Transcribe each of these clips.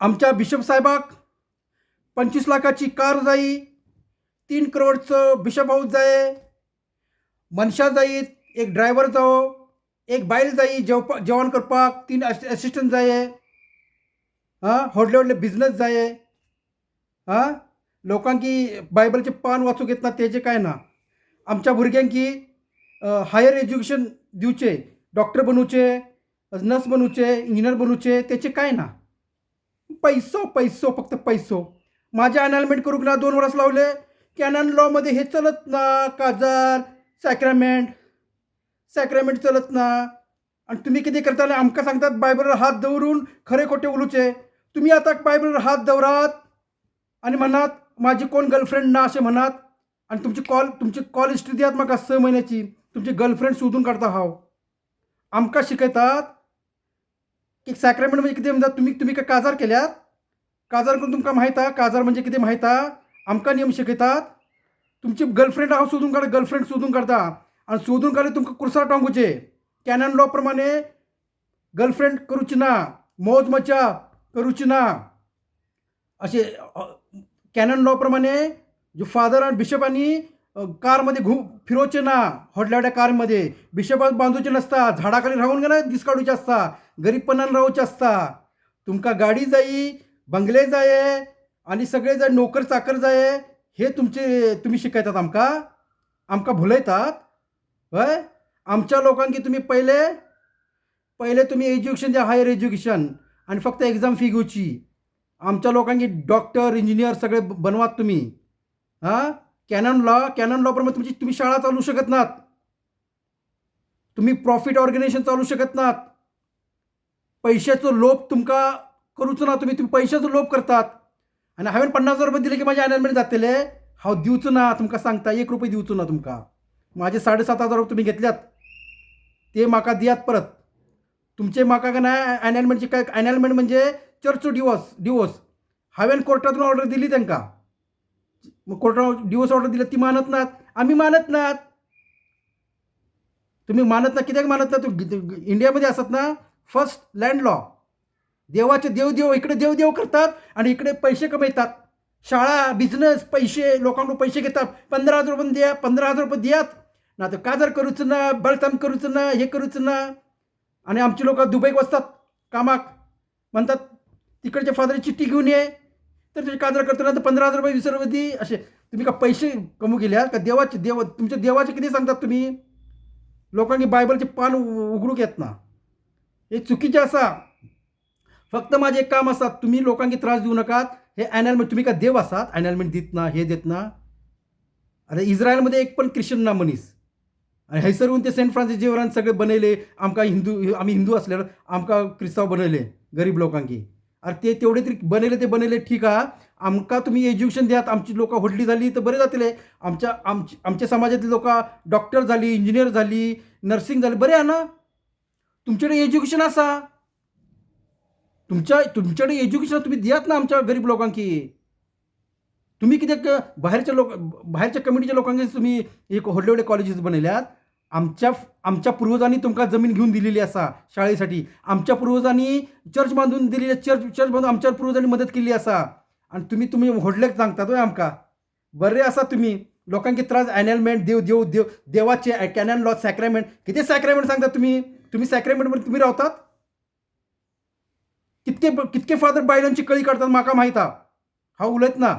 आमच्या बिशप साहेबाक 25 लाखाची कार जायी, 3 करोडचं बिशप हाऊस जाय, मनशां जायी, एक ड्रायवर जावो, एक बायल जायी जेवपा जेवण करपाक, तीन एसिस्टंट जाये, आं, व्हडले व्हडले बिजनस जाये. आं, लोकांकी बायबलचें पान वाचूंक येतना तेजें कांय ना. आमच्या भुरग्यांकी हायर एज्युकेशन दिवचें, डॉक्टर बनवचे, नर्स बनवचे, इंजिनियर बनवचे, तेचें कांय ना. पैसो, पैसो, फक्त पैसो. माझे अनलमेंट करूंक ना 2 वर्स लावले. कॅनन लॉमध्ये हे चलत ना. काजार, सॅक्रामेंट, सॅक्रामेंट चलत ना. आणि तुम्ही कितें करताले? आमकां सांगतात बायबलार हात दवरून खरें खोटें उलोवचें. तुमी आतां बायबलार हात दवरात आनी म्हणात माझी कोण गर्लफ्रेंड ना अशें म्हणात. आनी तुमची कॉल हिस्ट्री दियात म्हाका 6 म्हयन्याची. तुमची गर्लफ्रेंड सोदून काडटा हांव. आमकां शिकयतात की सॅक्रामेंट म्हणजे कितें म्हणतात. तुमी तुमी काय काजार केल्यात? काजार करून तुमकां माहीत आहा? काजार म्हणजे कितें माहीत आहा? आमकां नियम शिकयतात. तुमची गर्लफ्रेंड हांव सोदून काडटा. गर्लफ्रेंड सोदून काडटा आनी सोदून काडले तुमकां कुर्सार टांगूचे. कॅनन लॉ प्रमाणे गर्लफ्रेंड करूची ना, मौज मजा करूची ना. अशें कॅनन लॉ प्रमाणे जो फादर आनी बिशपांनी कारमध्ये फिरोवचे ना. व्हडल्या व्हडल्या कारमध्ये बिशपाक बांदूचे नासता. झाडा खाली रावून गेल्यार दीस काडूचे आसता, गरीबपणान रावचे आसता. तुमकां गाडी जायी, बंगले जाये आनी सगळे जाय, नोकर चाकर जाये. हे तुमचे तुमी शिकयतात आमकां? आमकां भुलयतात हय? आमच्या लोकांकी तुमी पयले पयले तुमी एज्युकेशन द्या, हायर एज्युकेशन, आनी फक्त एग्जाम फी घेवची. आमच्या लोकांकी डॉक्टर, इंजिनियर सगळे बनवात तुमी. हां, कॅनन लॉ प्रमाणे तुमची तुमी शाळा चालू शकत नात, तुम्ही प्रॉफिट ऑर्गनायझेशन चालू शकत नात. पैशाचो लोभ तुमकां करूचो ना. तुमी तुमी पैशाचो लोभ करतात. आनी हांवें 50,000 रुपये दिले की म्हाजे एनलमेंट जातले? हांव दिवचो ना, तुमकां सांगता. एक रुपये दिवचो ना तुमकां. माझे 7500 रुपये तुमी घेतल्यात ते म्हाका दियात परत तुमचे. म्हाका काय ना एनलमेंटची काय. एनलमेंट म्हणजे चर्च डिवोर्स. डिवोर्स हांवें कोर्टातून ऑर्डर दिली तांकां. मग कोर्टात डिवोर्स ऑर्डर दिली, ती मानत नात. आमी मानत नात. तुम्ही मानत ना. कित्याक मानत ना? तू इंडियामध्ये असत ना. फर्स्ट लँड लॉ, देवाचे देव देव, इकडे देव देव करतात आणि इकडे पैसे कमवतात. शाळा, बिझनेस, पैसे, लोकांकडून पैसे घेतात. 15,000 रुपये द्या, 15,000 रुपये द्यात ना तर काजार करूच ना, बळताम करूच ना, हे करूच ना. आणि आमची लोक दुबईक वचतात कामाक. म्हणतात तिकडच्या फादर चिठ्ठी घेऊन ये तर तुझे काजार करतो ना, तर 15,000 रुपये, 20 रुपये दी. असे तुम्ही का पैसे कमवू गेल्यात का देवाचे? देव तुमच्या देवाचे किती सांगतात तुम्ही? लोकांनी बायबलचे पान उघडूक येत ना. हे चुकीचे आसा. फक्त माझे एक काम आसा, तुम्ही लोकांकी त्रास देऊ नकात. हे ॲनलमेंट, तुम्ही का देव आसात? ॲनलमेंट दित ना, हे देत ना. आता इस्रायलमध्ये एक पण ख्रिश्चन ना मनीस आणि हैसर येऊन ते सेंट फ्रान्सिस झेवियरान सगळे बनयले. आमकां हिंदू, आमी हिंदू असल्यार आमकां क्रिस्तांव बनयले गरीब लोकांकी. अरे, ते तेवढे तरी बनयले ते बनयले, ठीक आहा. आमकां तुमी एज्युकेशन दियात. आमची लोकां व्हडली जाली तर बरें जातलें. आमच्या आमची आमच्या समाजांतली लोकां डॉक्टर जाली, इंजिनियर जाली, नर्सिंग जाली, बरें आहा ना? तुमचे कडेन एज्युकेशन आसा. तुमच्या कडेन एज्युकेशन तुम्ही दियात ना आमच्या गरीब लोकांकी. तुम्ही कित्याक बाहेरच्या कम्युनिटीच्या लोकांक तुम्ही एक व्हडले व्हडले कॉलेजीस बनयल्यात? आमच्या आमच्या पूर्वजांनी तुमकां जमीन घेवन दिलेली आसा शाळेसाठी. आमच्या पूर्वजांनी चर्च बांदून दिलेली, चर्च चर्च बांदून आमच्या पूर्वजांनी मदत केल्ली आसा. आनी तुमी तुमी व्हडले सांगतात वय आमकां? बरें आसा, तुमी लोकांक त्रास. एनलमेंट, देव देव देव देवाचे कॅनन लॉ, सॅक्रामेंट, कितें सॅक्रामेंट सांगता तुमी? तुमी सॅक्रामेंट तुमी रावतात. कितके कितके फादर बायलांची कळी काडतात म्हाका माहीत आहा. हांव उलयत ना.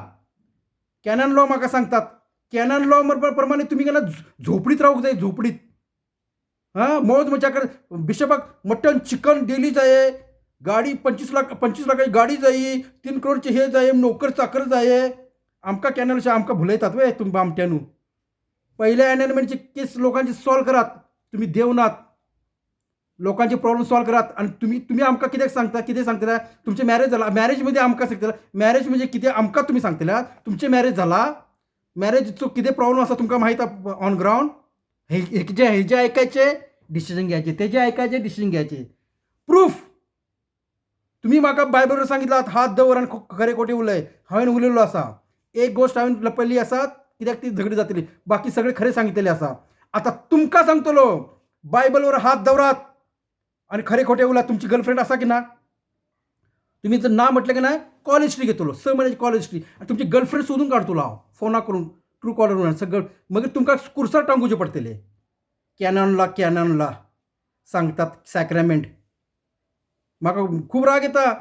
कॅनन लॉ म्हाका सांगतात. कॅनन लॉ प्रमाणे तुमी केन्ना झोपडीत रावूंक जाय, झोपडीत. हां, मौज मजा कर. बिशपाक मटन चिकन डेली जाय, गाडी 25 लाख, 25 लाखाची गाडी जायी, 3 करोडचे हे जाय, नोकर चाकर जाये. आमकां कॅनल आमकां भुलयतात वे तुमी बामट्यानू? पयले एनलमेंटचे केस लोकांचे सॉल्व करात. तुमी देव नात. लोकांचे प्रॉब्लेम सॉल्व करात. आनी तुमी तुमी आमकां कित्याक सांगता? कितें सांगतले? तुमचें मॅरेज जाला? मॅरेजमध्ये आमकां सांगतले? मॅरेज म्हणजे कितें आमकां तुमी सांगतले? तुमचें मॅरेज जाला? मॅरेजचो कितें प्रॉब्लेम आसा तुमकां माहीत ऑन ग्रावंड? हे हे हे जे ऐकायचे डिसिजन घ्यायचे, ते जे ऐकायचे डिसिजन घ्यायचे. प्रूफ तुम्ही म्हाका बायबलार सांगितलात, हात दवर आनी खरें खोटें उलय. हांवें उलयल्लो आसा. एक गोश्ट हांवें लपयल्ली आसा कित्याक ती झगडी जातली. बाकी सगळें खरें सांगितलेलें आसा. आतां तुमकां सांगतलो, बायबलवर हात दवरात आनी खरें खोटें उलयात. तुमची गर्लफ्रेंड आसा की ना? तुमी जर ना म्हटलें की ना, कॉल हिस्ट्री घेतलो, 6 म्हयन्याची कॉल हिस्ट्री आनी तुमची गर्लफ्रेंड सोदून काडटलो हांव फोना करून, ट्रू कॉलर म्हणून सगळं. मागीर तुमकां कुर्सार टांगुचे पडटले. कॅनन ला, कॅनन ला सांगतात, सॅक्रामेंट. म्हाका खूब राग येता.